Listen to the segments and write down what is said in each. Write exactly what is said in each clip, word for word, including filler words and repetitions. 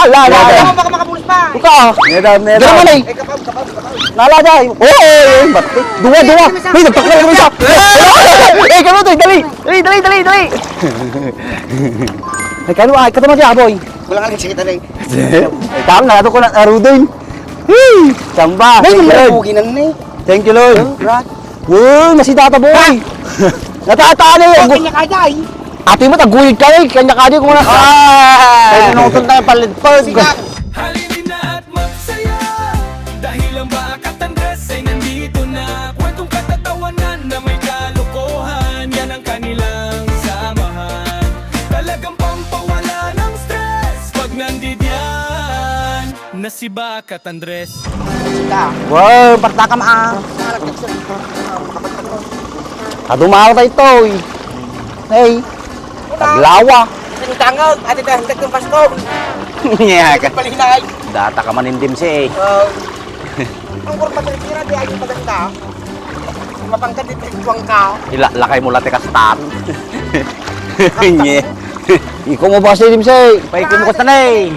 Wala, wala, wala. Baka makapulis pa. Ika. Neda, neda. Dala man, eh. Eh, kapaw, kapaw, kapaw. Nala, day. Oo, oo, oo, ba't? Dua, dua. May nagpakla kami sa. Eh, kami to, dali. Dali, dali, dali, dali. Ay, kano, ay, katama di aboy. Wala nga lang, sige, dali. Ay, tama na, ato ko na, arudoy. Hey, samba. May mga bugi na ni. Thank you, Lord. Brad. Wow, masidata, boy. Natataan eh. Kanya kaya, eh. Ate mo, taguyod ka, eh. Kanya kaya, kung na. Ah! Kaya nung tayo, palidpag. Halina at magsaya, dahil ang Bakat Andres ay nandito na. Kwentong katatawanan na may kalokohan, yan ang kanilang samahan. Talagang pampawala ng stress pag nandidiyan na si Bakat Andres. Wow, partakam, ah. Adu, mao tayo, toy. Hey. Taglawa. Ang tangag, ati tayo, hintag ng Pasko. Nya ka. Palinay. Data ka manindim si, eh. Ah, ang kurma sa tira, di ayun maganda. Mapangkan di tuwang ka. Ila, lakay mo lati kastan. Nye. Iko mo ba si Limsay? Paiko mo kastan, eh.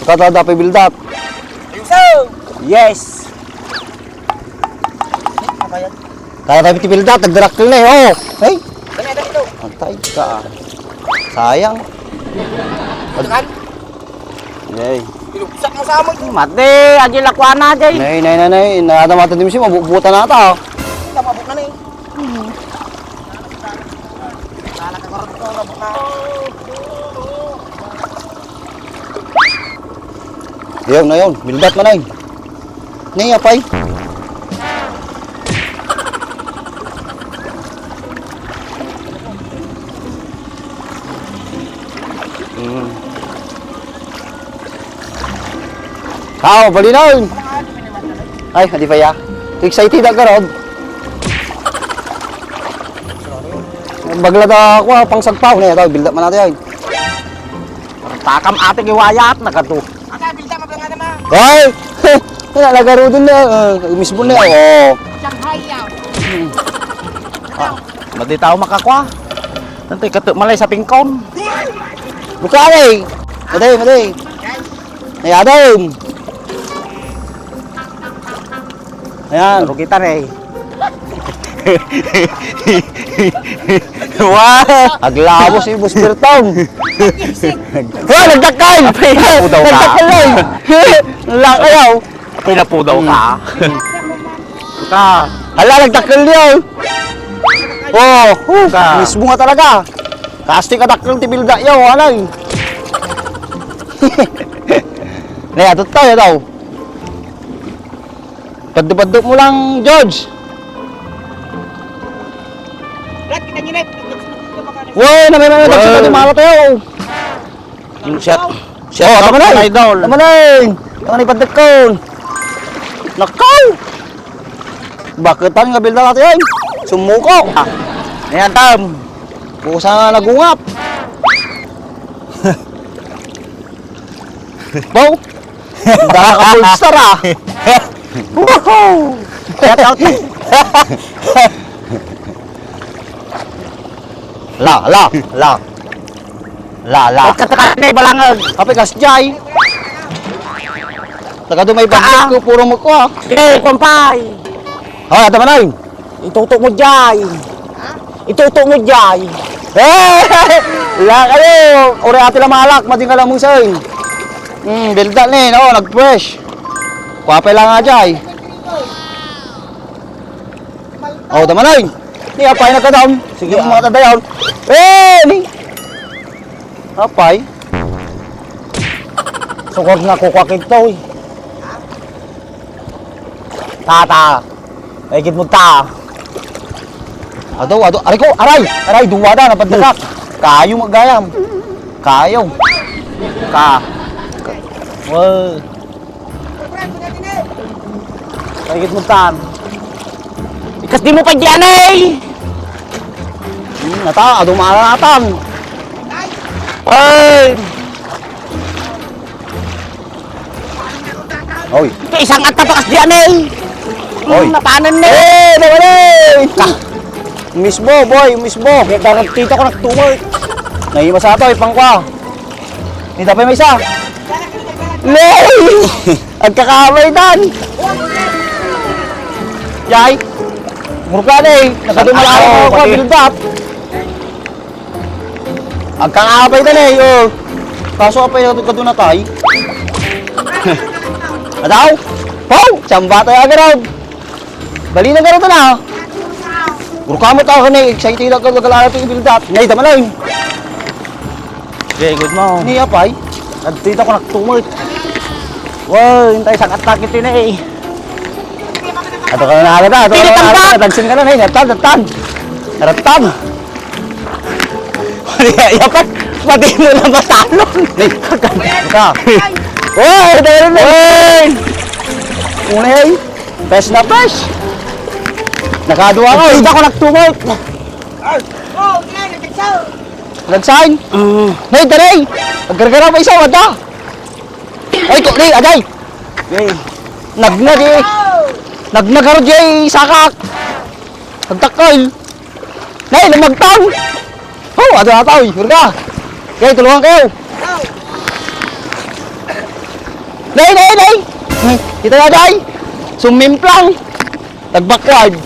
Ikaw, dapat build up. Ayuso! Yes! Kaya tayo ti build up, nagdarakkel na, eh, oh. Hey! Dali, dali, ito. Antay ka, ah. Sayang. Ito kan? Yay. Pinugsak mo sa amoy. Mati, adi lakuana, jay. Nay, nay, nay, nay. Nada mata di misi, mabubutan na ata, oh. Ito, mabuk na na, eh. Ayaw na yun. Build up man ay. Nay, apay. Mm. Tao, balinaw. Ay, adi pa ya. Excited ako, Rob. Bagla da ako, ah, pang sagpaw. Nay, tao, build up man natin, ay. Takam ate, giwayat na kato. Ate, bilda, mabla nga naman. Hoy! Wala, nagarudon na. Ah, mismo na, oh. Shanghai, yaw. Ah, madi tao makakwa. Nanti kato malay sa pingkon. Buka, eh. Madi, madi. Ay, adam. Ayan. Pero kita, eh. Wow! Aglabo si Boss Bertong. Wow, nagdakkel! Apay, napudaw ka. Nagdakkel, eh. Wala kayo. Apay, napudaw ka. Ka. Hala, nagdakkel niya, eh. Oh, oh, ka. Mismo nga talaga. Kasti ka dakkel ti bilda yaw, anay. Nay, atot tayo daw. Paddo-paddo mo lang, George. Brad, kita niyo na, eh. Woy, na may mga Woy. Dagsa na mala tayo. Yung shot. Shot Oh, out tama na. Mga idol. Tama na. Tama na ipadagkon. Nakaw! Baketan nga bilda natin yan. Sumuko. Ayan, tam. Pusa na nagungap. Bow. Dala ka full star, ah. Woohoo! Shout out. La, la, la. La, la. Ba't ka taga ni Balangag? Apay kas jay. Taga do may Ah. Bagyo ko, puro mo ko, ah. Eh, kumpay. Ah, tama na yun. Itutok mo jay. Itutok mo jay. Eh! Wala kayo! Uri ati lamalak, mading ka lamusoy. Hmm, bilda ni, no? Nag-fresh. Kuwapay lang nga jay. Oh, tama na yun. Ni, apay na ka down. Sige, Yung ah. Mga tadayaw. Eh, ni. Apay. Sukod nga kukwak ito, eh. Tata. Ay, gid mo ta. Ado, ado. Aray ko, aray! Aray, duwa na, napadlakak. Kayo magayam. Kayo. Ka. Wow. Ay, gid mo tan. Ikas di mo pa diyan, eh! Hmm, nata, ado maanatan. Ay! Oy. Ito isang at tapakas diyan eh. Oy. Hmm, napanan na. Eh, naman eh. Ka. Mismo, boy, mismo. Kaya darag tita ko nagtumor. Nahima sa ato, ipangkwa. Ita pay maysa. Lay! Agkakaabay tan. Yay! Murka na eh. Nakadumala ako, ako, build up. Agkakaabay tan eh, oh. Kaso apay na kaduna tay. Adaw? Pow! Siyamba tayo agad. Bali na garota na. Urkamo ta ka na, excited ako, nagkalaala ti build up. Nay, tama lang. Okay, good mo. Ni apay? Nagtita ko nagtumot. Wow, intay, sakat takit yun eh. Ato ka na agad, ah. Ato ka na agad, ah. Tagsin ka na, nay. Nattan, nattan. Nattan. Yapat, pati mo na matalon. Nay, ka. Wow, tayo na. Wow. Unay. Fresh na fresh. Nakadua ka. Hindi ako nagtumot. Oh, okay, nagtagsaw. Nagsain? Mm. Nay, taray! Aggargaraw pa isa, wada! Ay, ko, nay, aday! Nay. Nagna, di. Nagna, garo, di, ay, sakak. Agtakol. Nay, lumagtang! Oh, ato, ato, oy, hurga! Kay, tulungan kayo! Nay, nay, nay! Nay, kita na, day! Sumimplang! Nag-backward!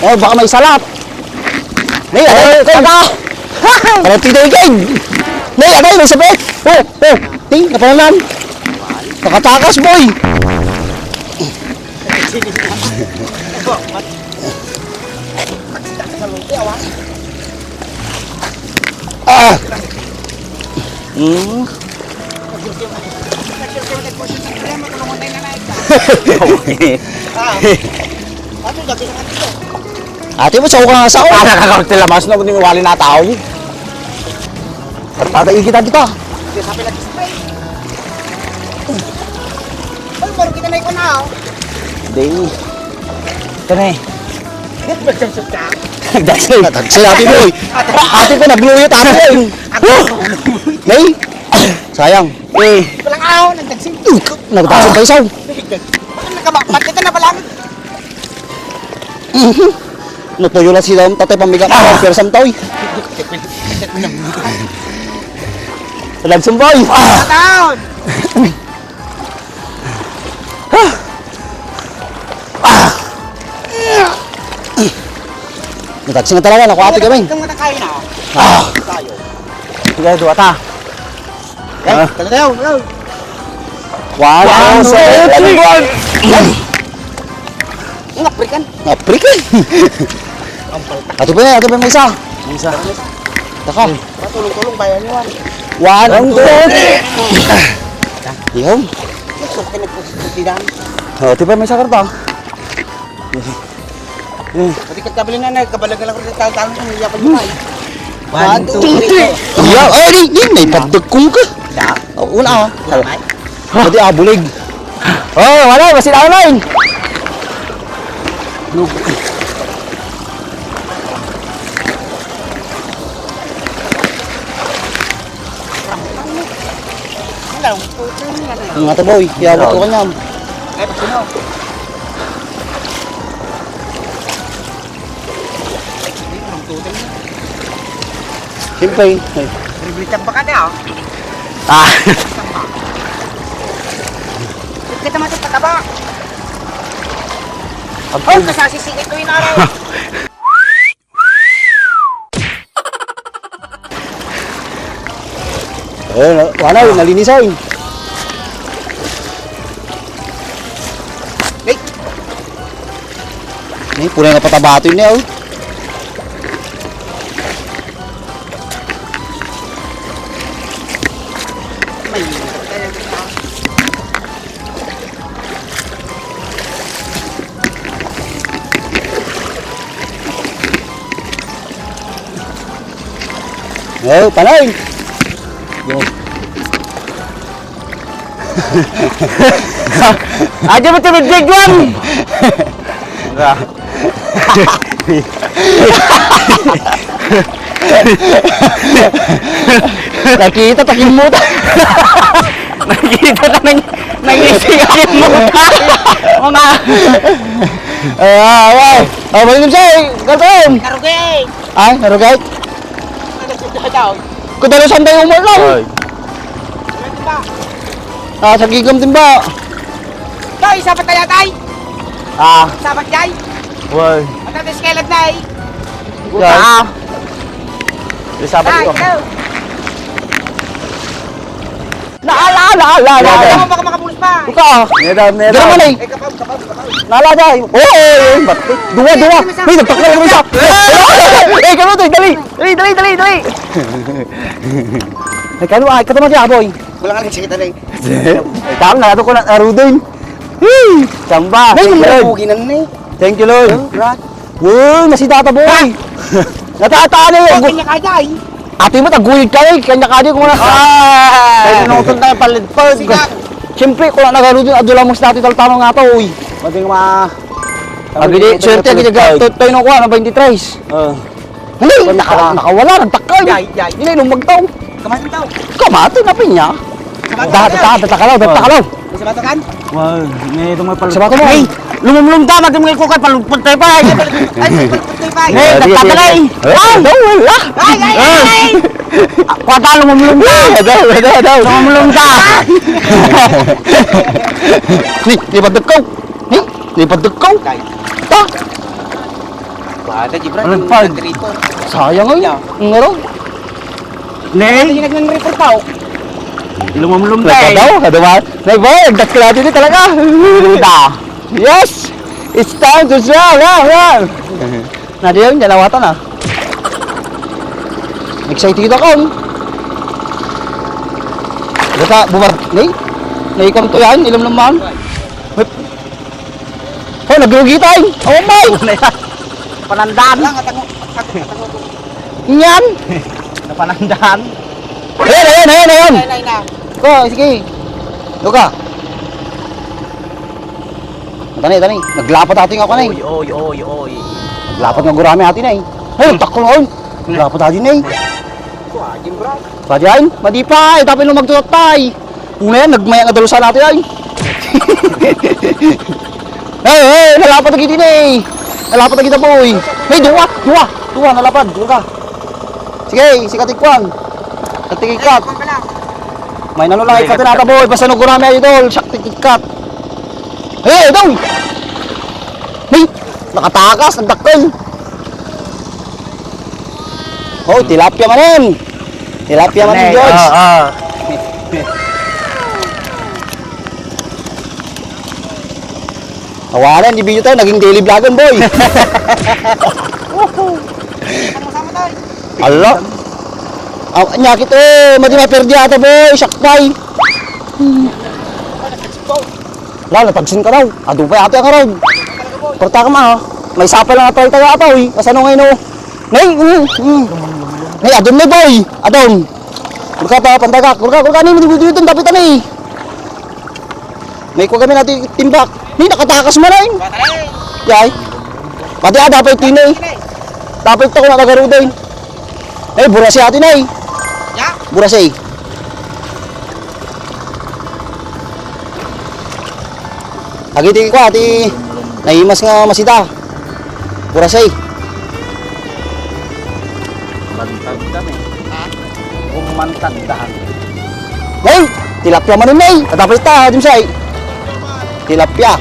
Oh, baka may salap! Nay, aday, aday! Parang tito, ikay! Nay, aday, may sabit! Oh, oh! Nay, napananan! Nakatakas, boy! Ah! Mm. Ate mo, sao ka nga sao? Ah, nakakawag ti lamas, no? Kundi wali na tao, eh. Tataigi ta dita. Ay, maro kita na ikaw na, oh. Day. Ito na eh. Nagdagsa. Nagdagsa, ate mo, eh. Ate ko, nagluyot, ate ko, eh. Huh! Day. Sayang. Eh. Walang aw, nagdagsa. Nagdagsa pa isaw. Bakit nagkama-, bakit ka na pala? Natuyo lang sila ang tatay pamiga ka, ah! Pero samtaw, eh. Lagsong, boy! Ah! Down! Nataksi na talaga, nakuha ati kami. Ikaw nga kayo na. Ah! Tayo. Sige, duwa ta. Eh, ah. Talaga yun, yun. One, two, three, one. Ang African. African. Ato pa yan, ato pa yung isa. Isa. Taka. Tulong-tulong, bayan yun. One, two, three. Yun. Gusto ka nagpapagtidan. Oh, ato pa yung isa karta. Pati ka kabili na, nagkabalag lang ko sa tao-tao, ang iya pa yun, ay. One, two, three. Iya, ay, di, di, may pagdagkong ka. Da? Oh, una, ah. Una, ay. Pati, ah, bulig. Oh, wala, masira online. Hello. Ang ata boy, yawat ko kanyam. Eh, sino? Siyempre, eh. Bibili tamba ka na, oh. Ah. Kita mo sa pataba. Oh, kasasisingit ko yung araw. Eh, wala, nalinis ay. Hey. Ni, pura nga patabato yun eh, oh. Oh, panay. Yo. Aja mo tumidjig lang. Nakita, takin mo ta. Nakita ka nang, nang ising, takin mo ta. Mga. Ah, ay, ay. Oh, balik mo siya, eh. Karton. Karugay. Ay, karugay. Kadalasan tayo umarlaw. Ay. Ah, sa gigam din ba? Tay, sabat kaya, tay? Ah. Sabat, tay? Why? Matatis kelad na, eh. Yan. Ah. Di sabat Tay, ko. Tay. La, la, la, la, la. Wala. Baka makapulos pa. Buka. Neda, neda. Dala man, eh. Eh, kapaw, kapaw, kapaw. Nala, day. Oo, oo, oo, ba't? Dua, dua. May nagtakal kami sa. Eh, kami, tay, dali. Dali, dali, dali, dali. Ay, kano, ay, katama di aboy. Wala nga lang sakit, tay. Tama na, ato ko na, arudoy. Hey, samba. Nay, Thank you, Lord. Mabugi na, nay. Thank you, Lord. Brad. Wow, masita ta, boy. Natata na yun. Kanya ka, day. Ate mo, taguyod ka, eh. Kanya ka, di ko na. Ah! Kaya nung tayo, palidpad. Sikat. Siyempre, kung nagarudo, adula mo sa dati, taltano nga to, uy. Pwede nga ma-, Agad, swerte, agad, agad, tayo nung kuha, na twenty-three. Ah. Hindi, Kung naka-, naka-, nakawala, nagtakal. Yay, yay. Hindi, lumagtaw. Kamating tao. Kamating na pinya. Sabato Da, ka da, yan. da, takalaw, da, Oh. takalaw. May sabato kan? Wow, may itong may pal- Sabato mo. Hey, lumumlum ka, maging may kukay, palugpag tayo pa, eh. Ay, palugpag tayo pa, eh. Hey, Hindi, nagtatalay. hindi. Eh, Ah! daw, wala. Ay, ay, ay, Ah. ay. Ah, kuha ka, lumumlum ka. Eh, daw, daw, daw. Lumumlum ka. Ni, ni padagkaw. Ni, ni padagkaw. Kay. Ta. Bata, di, bro, Ano yung pa? Nagkarito. Sayang, ay. Yeah. Ang araw. Nay? Hindi nag-report pa, oh. Lumumlum Wala ka tayo. daw, ano ba? Nay, boy, ang dakla din talaga. Da. Yes! It's time to sell, yeah, yeah. Na di yun, dalawatan, ah. Excited ako, oh. Basta, bumar-, nay? Nay, kung to yan, ilumlum man. Whip. Oh, naglugi tayo. Oh, my! Ano yan? Panandan. Wala nga, tango, tango, tango. Yan. Napanandan. Ayan, ayan, ayan, ayan. Nay, nay, na. Ko, sige. Luka. Tani, tani. Naglapat ato nga ako, nay. Oy, oy, oy, oy. Naglapat nga gurami ato, nay. Ay, takko na, oy. Naglapat ato, nay. Kuha, Jim Brown. Padian, madi pa, eh, tapin lumagtutat pa, eh. Una yan, nagmaya nga dalusan natin, ay. Eh, eh, nalapat na kita, eh. Nalapat na kita, boy. May duwa, duwa, duwa, nalapad, duwa ka. Sige, sikat ikwan. Sikat ikat. May nano lang ikat nata, boy. Basta no gurami, idol. Sikat ikat. Eh, daw. May, nakatakas, nagdakkel. Oh, tilapia manen. Tilapia manen, Nay, George. Ah, ah. Awanan, di video tayo, naging daily vlogan, boy. Ala. Ah, nyakit, eh, madi maperdi ata, boy, sakpay. Wala, natagsin ka daw. Adu pa yata ka raw. Porta ka ma, ha? May sapa lang atay tayo ata, uy. Kasano ngayon, oh? Nay, mm, mm. Nay, adun na, boy. Adun. Kurka pa, pandagak. Kurka, kurka, ni, ni, ni, ni, dapitan, eh. May kuha kami natin timbak. Ni, nakatakas man, ay. Yay. Pati, ah, dapat ito, eh. Dapat ito, kung nakagaruda, eh. Nay, burasi ati, nay. Ya? Burasi. Agiti ko ati naimas nga masita. Burasi. Bantag kami. Ha? Kung mantag daan. Nay, tilapia man, nay. Katapos ta, Jim Say. Tilapia.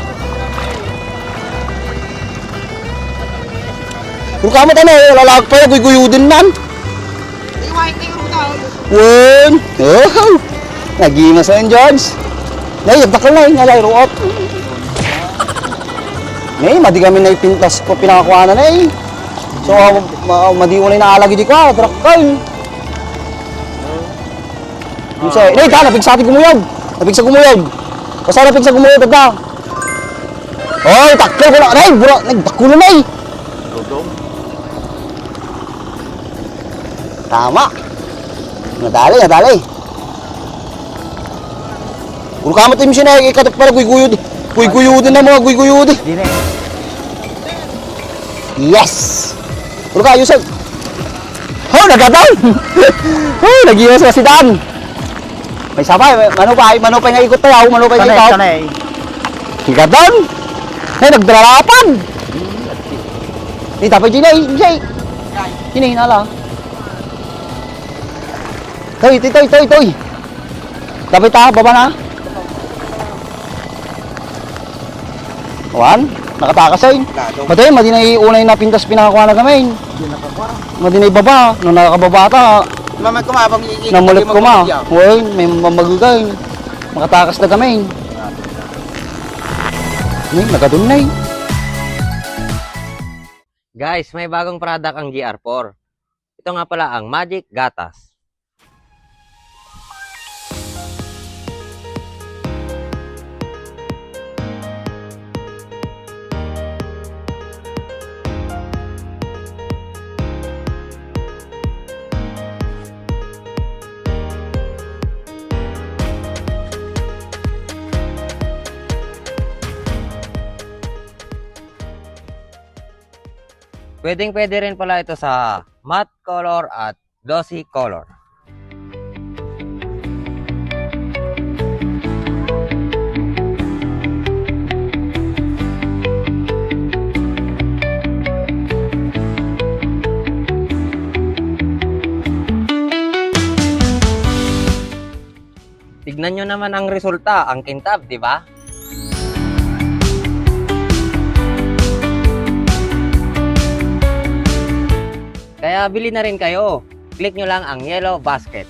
Puro kamo tayo, lalag pa, guyguyo din man. Wen! Oh! Nagimas na yun, George. Nay, yagdakal na yun, nalay ruot. Nay, madi kami na ipintas ko, pinakakuha na, nay. So, ma-, madi ko na yung naalagi di ko, ah, drakal. Yung sa, nay, ta, napigsa ti gumuyog. Napigsa gumuyog. Basta napigsa gumuyog, tagda. Oy, takkel ko na, nay, bura, nagdakkel na, nay. Tama. Nadali, nadali. Ulo ka mo, Tim, sino ay ikatok para guyguyod. Guyguyod na mga guyguyod. Di na eh. Yes! Ulo ka, ayusan. Oh, nagatan! Oh, nag-iwas na si Dan. May sabay, may, mano pa, mano pa nga ikot tayo, mano pa nga Tanay, ikot. Tanay. Nagatan! Ay, nagdararapan! Ni, tapay di na, eh, di na, eh. Di na, hinala. Toy, toy, toy, toy, toy. Dapat ta, baba na. Wan, nakatakas ay. Lalo. Matay, madi na iunay na pintas pinakakuha na gamay. Hindi nakakuha. Madi na ibaba, no nakababa ta. Mamay kumabang i-, i-, Namulat i-, kuma. Magkakapya. Wan, may mamagugay. Makatakas na gamay. Ni, nagadun na eh. Guys, may bagong product ang G R four. Ito nga pala ang Magic Gatas. Pwedeng-pwede rin pala ito sa matte color at glossy color. Tignan nyo naman ang resulta, ang kintab, di ba? Kaya bili na rin kayo. Click nyo lang ang yellow basket.